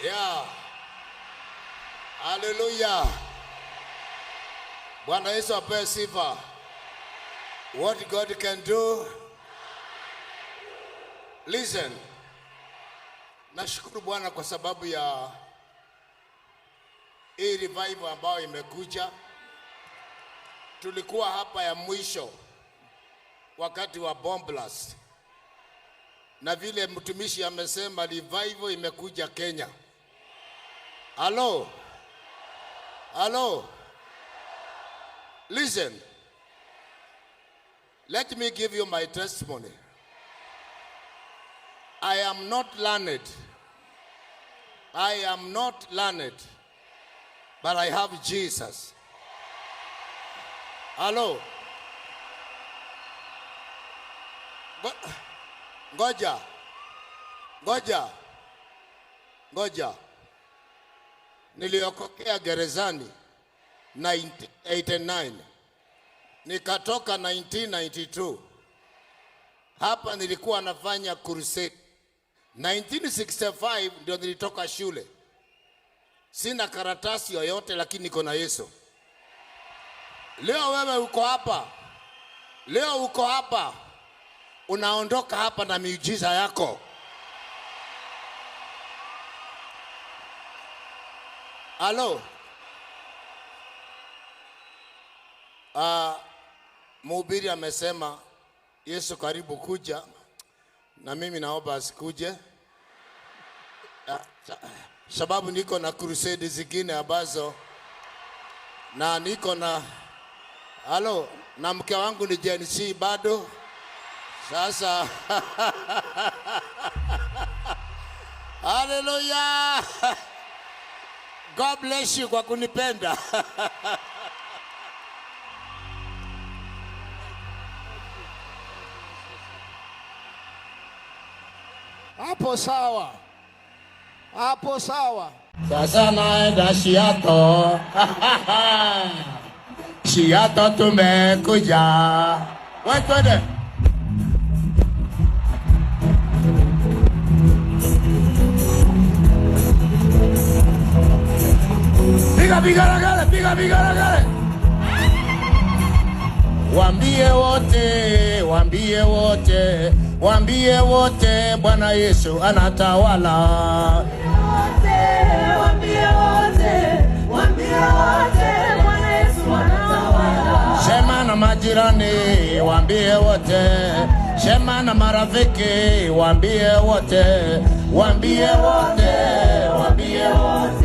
Yeah. Hallelujah. Bwana Yesu apewe sifa. What God can do. Listen. Nashukuru Bwana kwa sababu ya hii revival ambayo imekuja. Tulikuwa hapa ya mwisho wakati wa bomb blast. Na vile mtumishi amesema, revival imekuja Kenya. Hello. Hello. Listen. Let me give you my testimony. I am not learned. I am not learned. But I have Jesus. Hello. Ngoja. Ngoja. Ngoja. Niliokokea gerezani 1989. Nikatoka 1992. Hapa nilikuwa nafanya crusade. 1965 ndio nilitoka shule. Sina karatasi yoyote, lakini niko na Yesu. Leo wewe uko hapa. Leo uko hapa. Unaondoka hapa na miujiza yako. Halo. Mhubiri amesema Yesu karibu kuja, na mimi naomba asikuje. Sababu niko na crusade zingine ambazo na niko na, halo, na mke wangu ni Gen Z bado. Sasa haleluya. God bless you kwa kunipenda. Hapo sawa. Hapo sawa. Sasa naenda Shiato. Shiato tumekuja. Wewe twende. Piga vigelegele, piga vigelegele. Waambie wote, waambie wote, waambie wote Bwana Yesu anatawala. Waambie wote, waambie wote Bwana Yesu anatawala. Sema na majirani, waambie wote. Sema na marafiki, waambie wote. Waambie wote, waambie wote.